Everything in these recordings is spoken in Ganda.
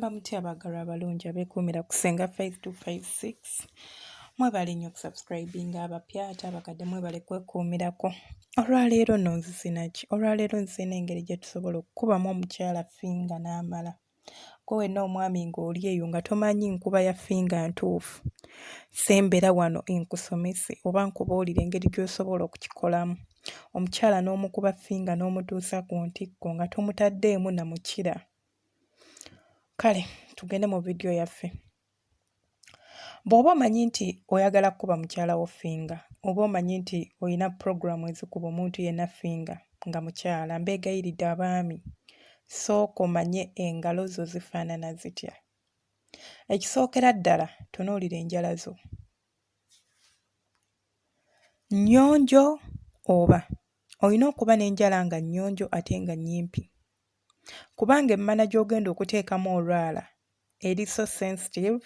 Mugamba mutya abaagalwa abalungi abeekuumira ku Ssenga 5256? Mwebale nnyo okusubscribinga abapya ate abakadde mwebale kwekuumirako. Olwaleero nno nzise na ki? Olwaleero nzise n'engeri gye tusobola okukubamu omukyala ffinger n'amala. Ggwe wenna omwami ng'oli eyo nga tomanyi nkuba ya ffinger ntuufu, sembera wano nkusomese oba nkubuulire engeri gy'osobola okukikolamu. Omukyala n'omukuba ffinger n'omutuusa ku ntikko nga tomutaddeemu na mukira. Kale tugende mu vidiyo yaffe. Bw'oba omanyi nti oyagala kukuba mukyala wo ffinger oba omanyi nti olina pulogulaamu ezikuba omuntu yenna ffinger nga mukyala, mbeegayiridde abaami sooka omanye engalo zo zifaanana zitya. Ekisookera ddala tunuulira enjala zo. Nnyonjo oba? Olina okuba n'enjala nga nnyonjo ate nga nnyimpi kubanga emmana gy'ogenda okuteekamu olwala eri so sensitive,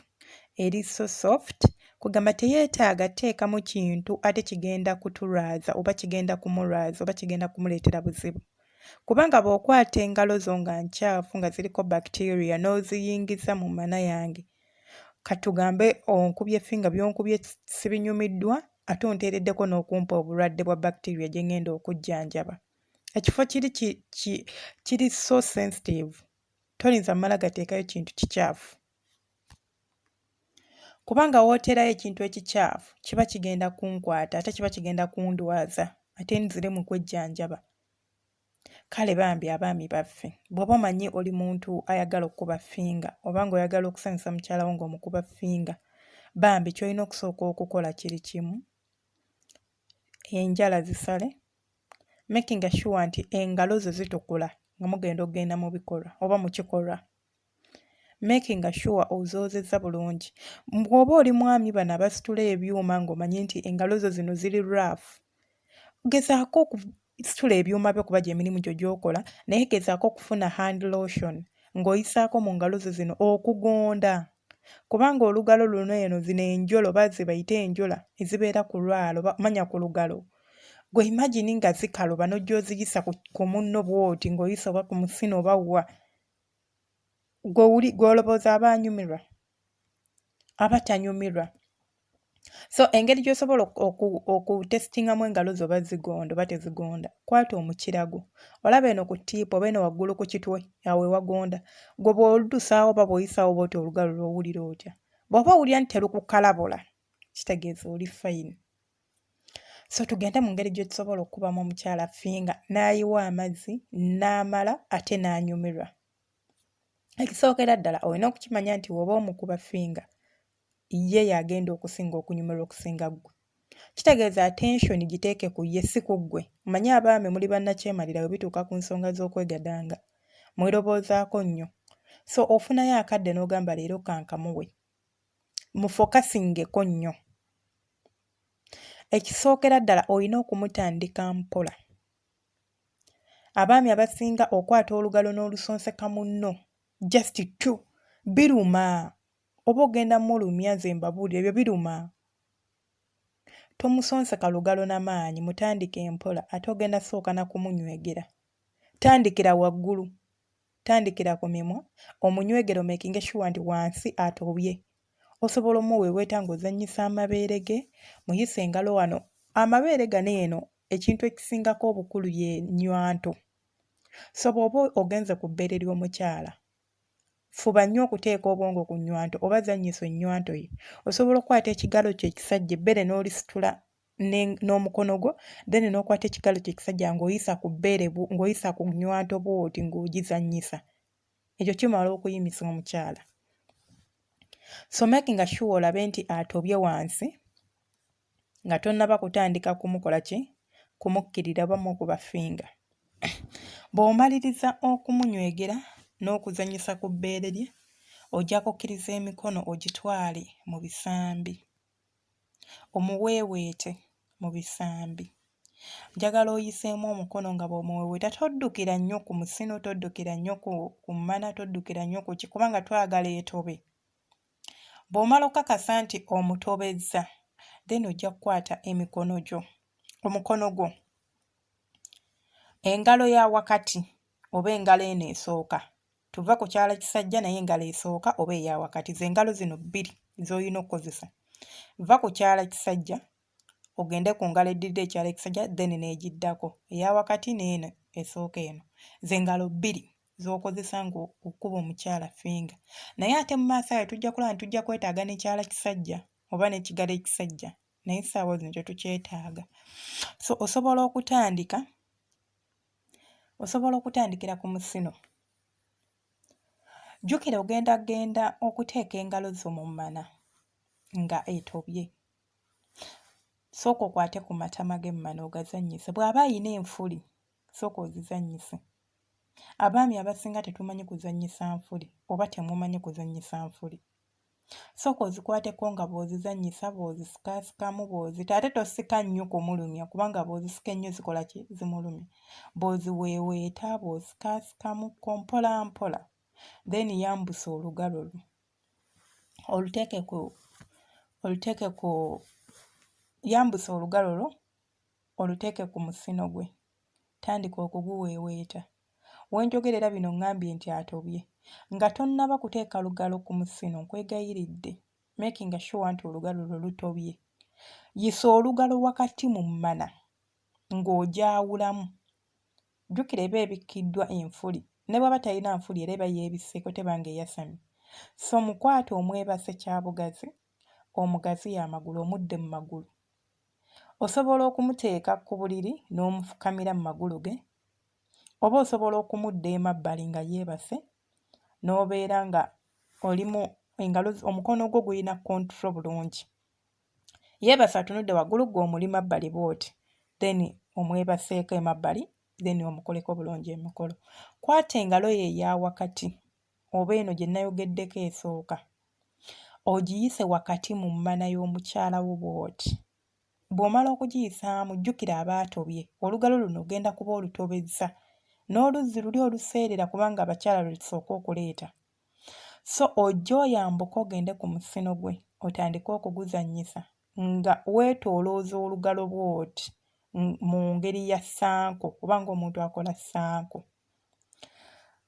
eri so soft, kwegamba teyeetaaga tteekamu kintu ate kigenda kutulwaza oba kigenda kumulwaza oba kigenda kumuleetera buzibu. Kubanga bw'okwata engalo zo nga nkyafu nga ziriko bacteria n'oziyingiza mu mmana yange, katugambe onkubye ffinger by'onkubye sibinyumiddwa ate onteereddeko n'okumpa obulwadde bwa bacteria gye ŋŋenda okujjanjaba. Ekifo kiri kiri so sensitive toyinza mmala gateekayo kintu kikyafu kubanga w'oteerayo ekintu ekikyafu kiba kigenda kunkwata ate kiba kigenda kundwaza ate nzire mu kwejjanjaba. Kale bambi abaami baffe bw'oba omanyi oli muntu ayagala okukuba ffinger oba ng'oyagala okusanyusa mukyala wo ng'omukuba ffinger, bambi ky'olina okusooka okukola kiri kimu, enjala zisale, making sure nti engalo zo zitukula nga mugenda okugenda mu bikolwa oba mu kikolwa. Making sure ozoozezza bulungi. Bw'oba oli mwami bano abasitula ebyuma ng'omanyi nti engalo zo zino ziri rough, gezaako okusitula ebyuma byo kuba gy'emirimu gyo gy'okola naye gezaako okufuna hand lotion ng'oyisaako mu ngalo zo zino okugonda kubanga olugalo luno eno zino enjola oba ze bayita enjola ezibeera ku lwala oba manya ku lugalo gwe imagine nga zikaluba n'ojja oziyisa ku munno bw'oti ng'oyisa oba ku musino oba wa gwe wuli gw'olowooza aba anyumirwa? Aba tanyumirwa. So engeri gy'osobola okutesitingamu engalo zo oba zigonda oba tezigonda, kwata omukira gwo, olaba eno ku ttiipu oba eno waggulu ku kitwe awo ewagonda, ggwe bw'oludusaawo oba bw'oyisaawo bw'oti olugalo lw'owulira otya? Bw'oba owulira nti terukukalabula kitegeeza oli fine. So tugende mu ngeri gye tusobola okukubamu omukyala ffinger n'ayiwa amazzi n'amala ate n'anyumirwa. Ekisookera ddala olina okukimanya nti bw'oba omukuba ffinger ye y'agenda okusinga okunyumirwa okusinga ggwe. Kitegeeza attention giteeke ku ye si ku ggwe. Omanyi abaami muli bannakyemalira bwe bituuka ku nsonga z'okwegadanga, mweroboozaako nnyo. So ofunayo akadde n'ogamba leero kankamuwe. Mufokasingeko nnyo. Ekisookera ddala olina okumutandika mpola. Abaami abasinga okwata olugalo n'olusonseka munno just two biruma oba ogenda mmulumya nze mbabuulire ebyo biruma. Tomusonseka lugalo na maanyi mutandike mpola ate ogenda ssooka na kumunywegera. Tandikira waggulu, tandikira ku mimwa omunywegere omekinge sure nti wansi atobye. Osobola ommuweeweeta ng'ozannyisa amabeere ge, muyise engalo wano. Amabeere gano eno ekintu ekisingako obukulu ye nnywanto. So bw'oba ogenze ku bbeere ly'omukyala fuba nnyo okuteeka obwongo ku nnywanto oba zannyisa ennywanto ye. Osobola okukwata ekigalo kyo ekisajja ebbeere n'olisitula n'omukono gwo then n'okwata ekigalo kyo ekisajja ng'oyisa ku bbeere ng'oyisa ku nnywanto bw'oti ng'ogizannyisa. Ekyo kimala okuyimisa omukyala. So making sure olabe nti atobye wansi nga tonnaba kutandika kumukola ki kumukkirira oba mukuba ffinger. Bw'omaliriza okumunywegera n'okuzannyisa ku bbeere lye, ojja kukkiriza emikono ogitwale mu bisambi, omuweeweete mu bisambi. Njagala oyiseemu omukono nga bw'omuweeweeta toddukira nnyo ku musino, toddukira nnyo ku mmana, toddukira nnyo ku ki kubanga twagala etobe. Bw'omala okukakasa nti omutobezza then ojja kukwata emikono gyo, omukono gwo, engalo ya wakati oba engalo eno esooka. Tuva ku kyala kisajja naye engalo esooka oba eya wakati, ze ngalo zino bbiri z'olina okukozesa. Va ku kyala kisajja ogende ku ngalo eddirira ekyala ekisajja, then n'egiddako eya wakati n'eno esooka eno. Ze ngalo bbiri z'okozesa ng'okuba omukyala finger. Naye ate mu maaso ayo tujja kulaba nti tujja kwetaaga n'ekyala kisajja oba n'ekigalo ekisajja, naye essaawa zino tetukyetaaga. So osobola okutandikira ku musino. Jjukira ogenda genda okuteeka engalo zo mu mmana nga etobye. Sooka okwate ku matama g'emmana ogazannyise. Bw'aba ayina enfuli, sooka ozizannyise. Abaami abasinga tetumanyi kuzannyisa nfuli oba temumanyi kuzannyisa nfuli. Sooka ozikwateko nga bw'ozizannyisa, bw'ozisikaasikamu, bw'ozita, ate tosika nnyo kumulumya kubanga bw'ozisika ennyo zikola ki? Zimulumya. Bw'oziweeweeta, bw'osikaasikамukko mpola mpola, then yambusa olugalo lwo oluteeke ku yambusa olugalo lwo oluteeke ku musino gwe. Tandika okuguweeweeta. We njogerera bino ŋŋambye nti atobye. Nga tonnaba kuteeka lugalo ku musino, nkwegayiridde making sure nti olugalo lwo lutobye. Yisa olugalo wakati mu mmana ng'ogyawulamu. Jjukira eba ebikkiddwa enfuli, ne bw'aba talina nfuli era eba yeebisseeko, teba ng'eyasamye. So mukwate omwebase kyabugazi, omugaziye amagulu, omudde mu magulu. Osobola okumuteeka ku buliri n'omufukamira mu magulu ge, oba osobola okumudda emabbali nga yeebase n'obeera nga olimu engalo, omukono gwo gulina control bulungi. Yeebase atunudde waggulu, ggwe omuli mabbali bw'oti, then omwebaseeko emabbali, then omukoleko bulungi emikolo. Kwata engalo ye eya wakati oba eno gye nayogeddeko esooka, ogiyise wakati mu mmana y'omukyala wo bw'oti. Bw'omala okugiyisaamu, jjukira aba atobye. Olugalo luno ogenda kuba olutobezza n'oluzzi luli oluseerera kubanga abakyala lwe tusooka okuleeta. So ojje oyambuke ogende ku musino gwe otandike okuguzannyisa nga weetoolooza olugalo bw'oti mu ngeri ya circle oba ng'omuntu akola circle.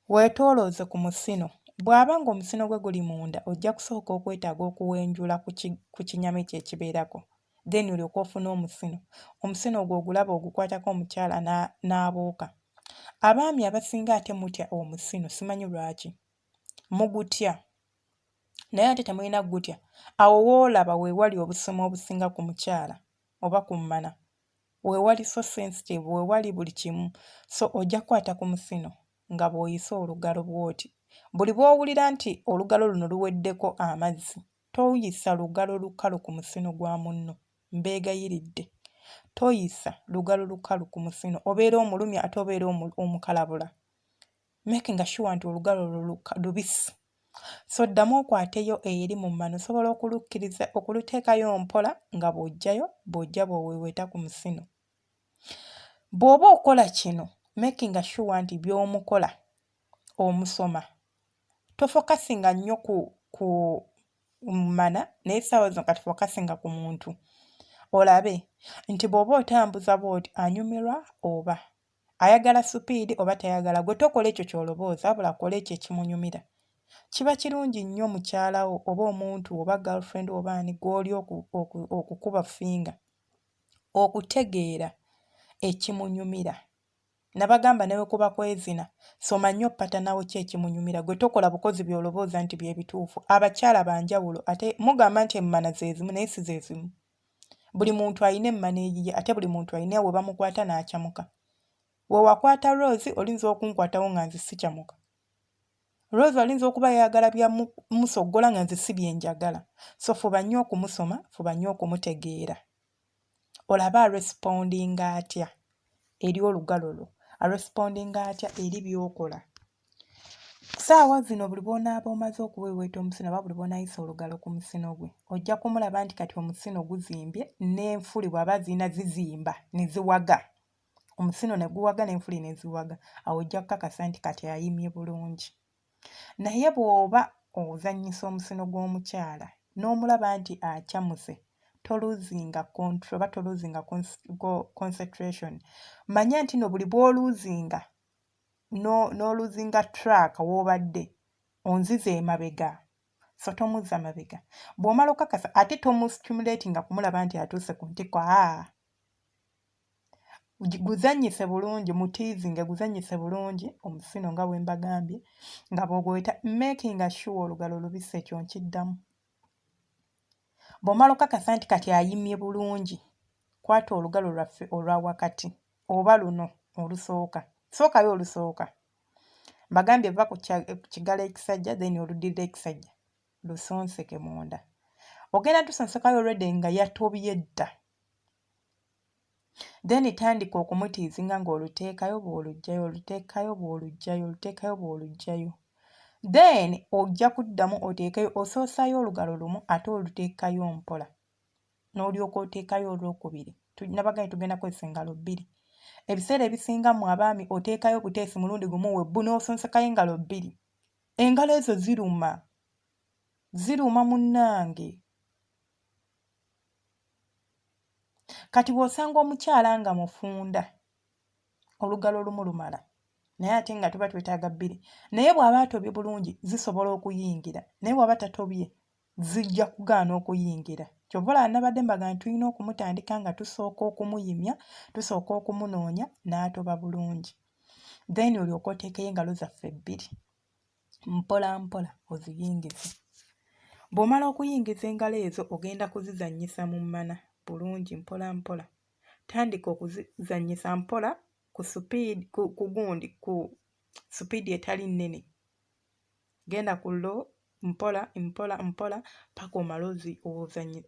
Weetoolooze ku musino. Bw'aba ng'omusino gwe guli munda, ojja kusooka okwetaaga okuwenjula ku kinyama ekyo ekibeerako, then olyoke ofune omusino. Omusino ogwo ogulaba ogukwatako omukyala n'abuuka. Abaami abasinga ate mutya omusino, simanyi lwaki. Mugutya naye ate temulina kugutya. Awo w'olaba we wali obusomo obusinga ku mukyala oba ku mmana. We wali so sensitive, we wali buli kimu. So ojja kukwata ku musino nga bw'oyisa olugalo bw'oti. Buli bw'owulira nti olugalo luno luweddeko amazzi, toyisa lugalo lukalu ku musino gwa munno. Mbeegayiridde. Toyisa lugalo lukalu ku musino, obeera omulumya ate obeera omukalabula. Making sure nti olugalo lwo lubisi. So ddamu okwateyo eri mu mmana, osobola okulukkiriza okuluteekayo mpola nga bw'oggyayo, bw'ojja bw'oweeweeta ku musino. Bw'oba okola kino, making sure nti by'omukola omusoma. Tofokasinga nnyo ku mmana, naye essaawa zino kati fokasinga ku muntu. Olabe nti bw'oba otambuza bw'oti anyumirwa oba ayagala speed oba tayagala. Gwe tokola ekyo ky'olowooza, wabula kola ekyo ekimunyumira. Kiba kirungi nnyo mukyala wo oba omuntu oba girlfriend oba ani gw'oli okukuba finger okutegeera ekimunyumira. Nabagamba ne bwe kuba kwezina, soma nnyo partner wo ki ekimunyumira. Gwe tokola bukozi by'olowooza nti bye bituufu. Abakyala ba njawulo, ate mugamba nti emmana ze zimu naye si ze zimu. Buli muntu ayina emmana eyiye ate buli muntu ayina we bamukwata n'akyamuka. We wakwata Rose oyinza okunkwatawo nga nze sikyamuka. Rose ayinza okuba ayagala bya musoggola nga nze si bye njagala. So fuba nnyo okumusoma, fuba nnyo okumutegeera. Olabe arespondinga atya eri olugalo lwo, arespondinga atya eri by'okola. Ssaawa zino buli bw'onaaba omaze okuweeweeta omusino oba buli bw'onaayisa olugalo ku musino gwe, ojja kumulaba nti kati omusino guzimbye n'enfuli bw'aba azirina zizimba ne ziwaga. Omusino ne guwaga n'enfuli ne ziwaga. Awo ojja kukakasa nti kati ayimye bulungi. Naye bw'oba ozannyisa omusino gw'omukyala n'omulaba nti akyamuse, toluuzinga control oba toluuzinga concentration. Manya nti nno buli bw'oluuzinga n'oluzinga track w'obadde onziza emabega. So tomuzza mabega. Bw'omala okakasa ate tomustimulatinga kumulaba nti atuuse ku ntikko. Aa, guzannyise bulungi, muteasinge, guzannyise bulungi omusino nga bwe mbagambye nga bw'ogweta, making sure olugalo lubisse. Ekyo nkiddamu. Bw'omala okakasa nti kati ayimye bulungi, kwata olugalo lwaffe olwa wakati oba luno olusooka, sookayo olusooka. Mbagambye va ku kigalo ekisajja, then oluddirira ekisajja lusonseke munda. Ogenda tusonsekayo already nga yatobye dda. Then tandika okumuteasinga ng'oluteekayo bw'oluggyayo, oluteekayo bw'oluggyayo, oluteekayo bw'oluggyayo. Then ojja kuddamu oteekeyo, osoosaayo olugalo lumu ate oluteekayo mpola, n'olyoka oteekayo olwokubiri. Nabagambye tugenda kukozesa engalo bbiri. Ebiseera ebisinga mmwe abaami oteekayo buteesi mulundi gumu webbu n'osonsekayo engalo bbiri. Engalo ezo ziruma, ziruma munnange. Kati bw'osanga omukyala nga mufunda, olugalo olumu lumala, naye ate nga tuba twetaaga bbiri. Naye bw'aba atobye bulungi zisobola okuyingira, naye bw'aba tatobye zijja kugaana okuyingira. Ky'ova olaba nabadde mbagamba nti tulina okumutandika nga tusooka okumuyimya, tusooka okumunoonya n'atoba bulungi. Then olyoke oteekeyo engalo zaffe bbiri mpola mpola oziyingize. Bw'omala okuyingiza engalo ezo ogenda kuzizannyisa mu mmana bulungi mpola mpola. Tandika okuzizannyisa mpola ku supiidi ku gundi ku supiidi etali nnene. Genda ku low mpola mpola mpola paka omale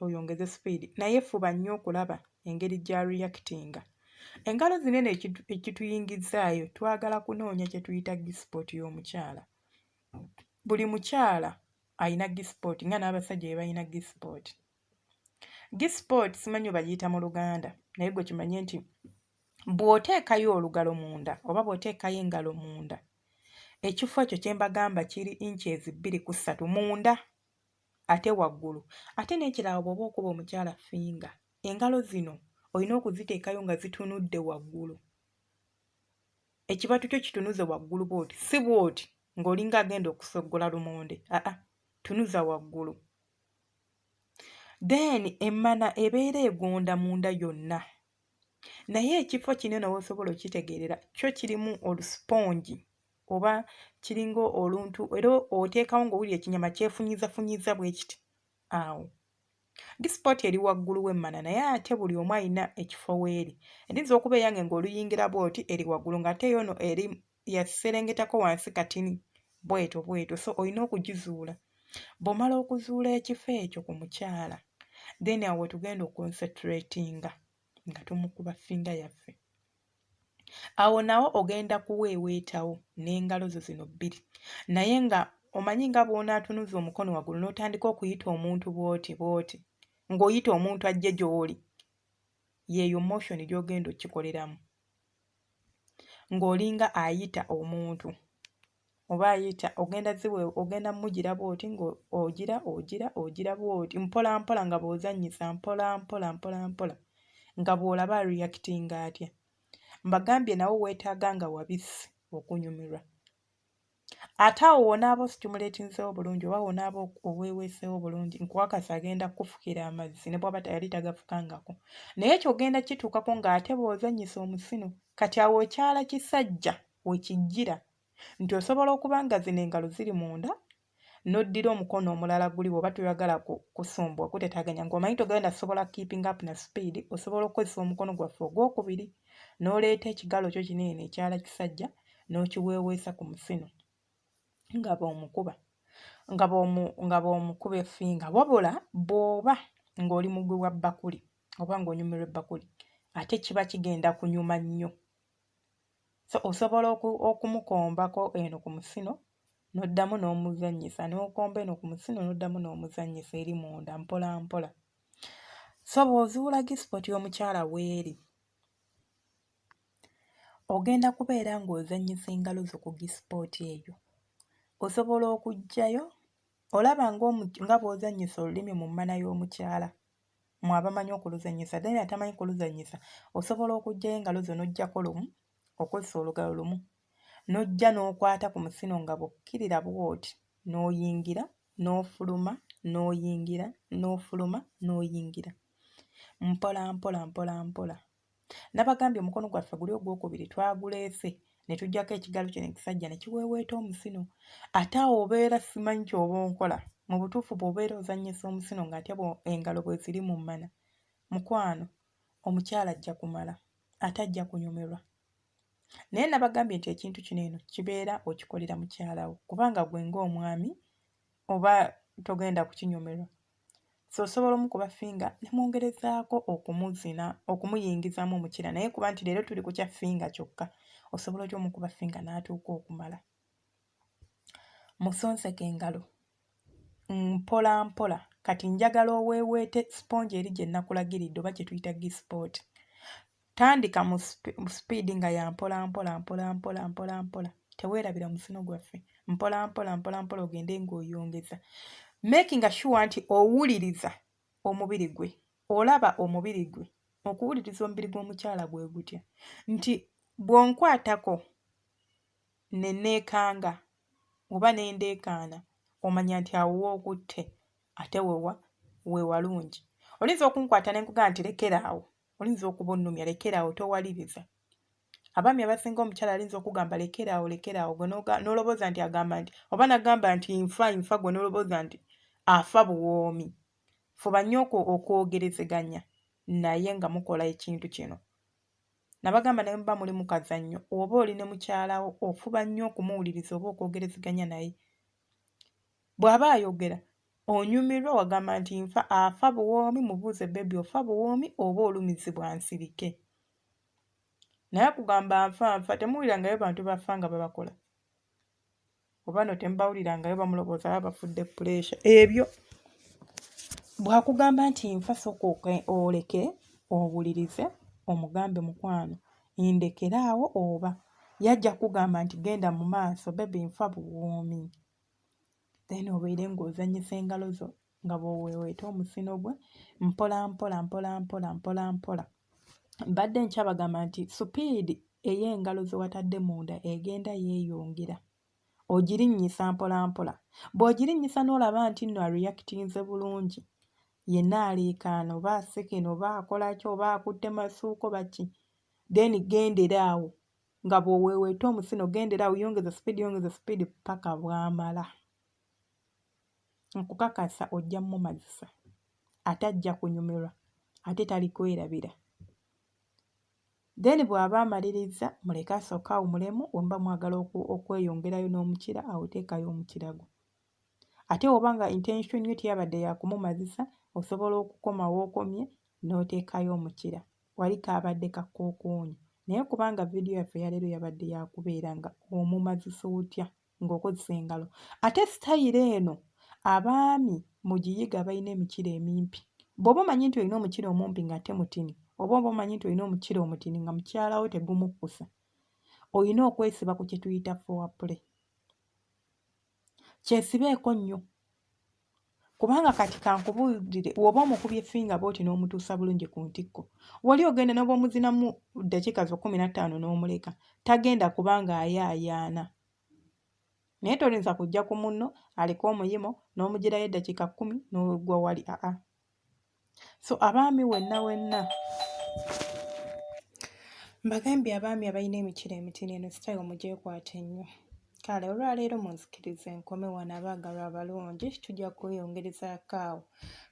oyongeze supiidi, naye fuba nnyo okulaba engeri gy'a reactinga. Engalo zino eno ekituyingizzaayo twagala kunoonya kye tuyita G-spot y'omukyala. Buli mukyala alina G-spot nga n'abasajja bwe balina G-spot. G-spot simanyi bwe bagiyita mu Luganda, naye ggwe kimanye nti bw'oteekayo olugalo munda oba bw'oteekayo engalo munda, ekifo ekyo kye mbagamba kiri inches 2 ku 3 munda ate waggulu. Ate n'ekirala bw'oba okuba omukyala finger, engalo zino olina okuziteekayo nga zitunudde waggulu. Ekibatu kyo kitunuze waggulu bw'oti, si bw'oti ng'olinga agenda okusoggola lumonde, aa, tunuza waggulu. Then emmana ebeera egonda munda yonna, naye ekifo kino eno w'osobola okukitegeerera kyo kirimu olusipongi oba kiringa oluntu, era oteekawo ng'owulira ekinyama kyefunyizafunyiza bwe kiti awo. G-spot eri waggulu w'emmana, naye ate buli omu alina ekifo w'eri. Eyinza okuba eyange ng'oluyingira bw'oti eri waggulu, ng'ate ey'ono eri yaserengetako wansi katini bw'etyo bw'etyo. So olina okugizuula. Bw'omala okuzuula ekifo ekyo ku mukyala, then awo we tugenda okuconcentratinga nga tumukuba finger yaffe. Awo nawo ogenda kuweeweetawo n'engalo zo zino bbiri, naye nga omanyi nga bw'onaatunuza omukono waggulu n'otandika okuyita omuntu bw'oti bw'oti ng'oyita omuntu ajje gy'oli, y'eyo motion gy'ogenda okkikoleramu ng'olinga ayita omuntu oba ayita ogenda ziwe ogenda mugira bw'oti ng'ogira ogira ogira bw'oti mpola mpola nga bw'ozannyisa mpola mpola mpola mpola nga bw'olaba areactinga atya. Mbagambye nawo weetaaga nga wabisi okunyumirwa. Ate awo w'onaaba ostimulatinzeewo bulungi oba w'onaaba oweeweeseewo bulungi, nkukakasa agenda kukufukira amazzi ne bw'aba yali tagafukangako. Naye ekyo ogenda kituukako ng'ate bw'ozannyisa omusino. Kati awo okyala kisajja we kijjira nti osobola okuba nga zino engalo ziri munda n'oddira omukono omulala guli bw'oba toyagala kusumbwa kuteteaganya ng'omanyi togenda sobola keeping up na speed, osobola okukozesa omukono gwaffe ogwokubiri n'oleeta ekigalo kyo kino eno ekyala kisajja n'okiweeweesa ku musino nga bw'omukuba nga bw'omukuba effinga. Wabula bw'oba ng'oli mugwi wa bbakuli oba ng'onyumirwa ebbakuli ate kiba kigenda kunyuma nnyo. So osobola okumukombako eno ku musino n'oddamu n'omuzannyisa, n'okomba eno ku musino n'oddamu n'omuzannyisa eri munda mpola mpola. So bw'ozuula G-spot y'omukyala w'eri, ogenda kubeera ng'ozannyisa engalo zo ku G-spot eyo. Osobola okuggyayo olaba nga bw'ozannyisa olulimi mu mmana y'omukyala, mmwe abamanyi okuluzannyisa, then atamanyi kuluzannyisa osobola okuggyayo engalo zo n'oggyako lumu, okozesa olugalo lumu N'ojja n'okwata ku musino nga bw'okkirira bw'oti n'oyingira, n'ofuluma, n'oyingira, n'ofuluma, n'oyingira. Mpola mpola mpola mpola. Nabagambye omukono gwaffe guli ogwokubiri twaguleese ne tuggyako ekigalo kino ekisajja ne kiweeweeta omusino. Ate awo obeera simanyi ky'oba onkola. Mu butuufu bw'obeera ozannyisa omusino ng'ate engalo bwe ziri mu mmana, mukwano omukyala ajja kumala ate ajja kunyumirwa. Naye nabagambye nti ekintu kino eno kibeera okikolera mukyala wo kubanga gwe ng'omwami oba togenda kukinyumirwa. So osobola omukuba finger ne mwongerezaako okumuzina okumuyingizaamu omukira naye kuba nti leero tuli ku kya finger kyokka osobola otya omukuba finger n'atuuka okumala. Musonseke engalo mpola mpola kati njagala oweeweete sipongi eri gye nakulagiridde oba kye tuyita G-spot. Tandika mu sipiidi nga ya mpola mpola mpola mpola mpola mpola teweerabira musino gwaffe mpola mpola mpola mpola ogende ng'oyongeza making sure nti owuliriza omubiri gwe olaba omubiri gwe okuwuliriza omubiri gw'omukyala gwe gutya nti bw'onkwatako ne neekanga oba ne ndeekaana omanya nti awo w'okutte ate wewa we walungi. Oyinza okunkwata ne nkugamba nti lekera awo oyinza okuba onnumya lekera awo towaliriza. Abaami abasinga omukyala ayinza okugamba lekera awo lekera awo gwe n'olowooza nti agamba nti oba n'agamba nti nfa nfa gwe n'olowooza nti afa buwoomi. Fuba nnyo okwogerezeganya naye nga mukola ekintu kino. Nabagamba ne muba muli mu kazannyo oba oli ne mukyala wo ofuba nnyo okumuwuliriza oba okwogerezeganya naye. Bw'aba ayogera onyumirwa wagamba nti nfa afa buwoomi mubuuze baby ofa buwoomi oba olumizibwa nsirike. Naye akugamba nfa nfa temuwulirangayo bantu bafa nga babakola. Oba no temubawulirangayo bamulowooza baba bafudde puleesa ebyo. Bw'akugamba nti nfa sooka oleke owulirize omugambe mukwano ndekere awo oba ye ajja kukugamba nti genda mu maaso baby nfa buwoomi. Then obeere ng'ozannyisa engalo zo nga bw'oweeweeta omusino gwe mpola mpola mpola mpola mpola mpola. Mbadde nkyabagamba nti supiidi ey'engalo ze watadde munda egenda yeeyongera. Ogirinnyisa mpola mpola. Bw'ogirinnyisa n'olaba nti nno areactinze bulungi yenna aleekaana oba asekena oba akola ki oba akutte masuuka oba ki then gendera awo nga bw'oweeweeta omusino gendera awo yongeza sipiidi yongeza sipiidi ppaka bw'amala. Nkukakasa ojja mmumazisa ate ajja kunyumirwa ate talikwerabira. Then bw'aba amalirizza muleke asooke awummulemu bwe muba mwagala okweyongerayo n'omukira awo teekayo omukira gwo. Ate bw'oba nga intention yo teyabadde ya kumumazisa osobola okukoma w'okomye n'oteekayo omukira. Wali kaabadde kakookoonyo naye kubanga vidiyo yaffe eyaleero yabadde ya kubeera nga omumazisa otya ng'okozesa engalo. Ate sitayiro eno abaami mugiyige abalina emikira emimpi. Bw'oba omanyi nti olina omukira omumpi ng'ate mutini oba oba omanyi nti olina omukira omutini nga mukyala wo tegumukkusa, olina okwesiba ku kye tuyita foreplay. Kyesibeeko nnyo kubanga kati kankubuulire bw'oba omukubye finger bw'oti n'omutuusa bulungi ku ntikko wali ogenda n'oba omuzinamu ddakiika zo 15 n'omuleka tagenda kuba ng'ayaayaana. Naye toyinza kujja ku munno aliko omuyimo n'omugirayo eddakiika 10 n'ogwa wali aa. So abaami wenna wenna mbagambye abaami abalina emikira emitini eno sitayiro mugyekwate nnyo. Kale olwaleero munzikirize nkome wano abaagalwa abalungi tujja kweyongerezaako awo.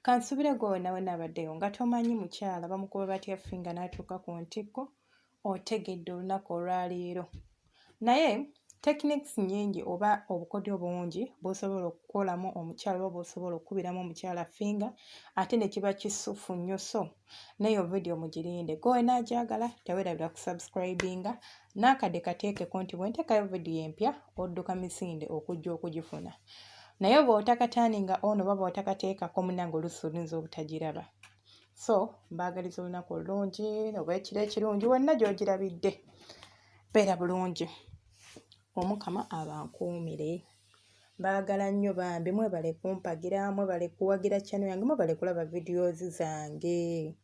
Kansuubire gwe wenna wenna abaddeyo nga tomanyi mukyala bamukuba batya finger n'atuuka ku ntikko otegedde olunaku olwaleero. Naye techniques nnyingi oba obukodyo bungi bw'osobola okukolamu omukyala oba bw'osobola okukubiramu omukyala finger ate ne kiba kisufu nnyo so n'eyo vidiyo mugirinde. Gwe wenna agyagala teweerabira kusubscribinga n'akadde kateekeko nti bwe nteekayo vidiyo empya odduka misinde okujja okugifuna. Naye bw'otakataaninga on oba bw'otakateekako munnange oluusi oyinza obutagiraba. So mbaagaliza olunaku olulungi oba ekiro ekirungi wenna gy'ogirabidde. Beera bulungi. Omukama abankuumire. Mbaagala nnyo bambi mwebale kumpagira, mwebale kuwagira channel yange, mwebale kulaba videos zange.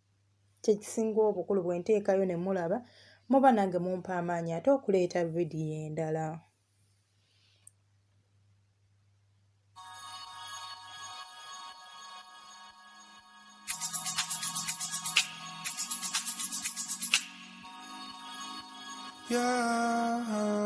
Kye kisinga obukulu bwe nteekayo ne mulaba Muba nange mumpa amaanyi ate okuleeta vidiyo endala. Yeah.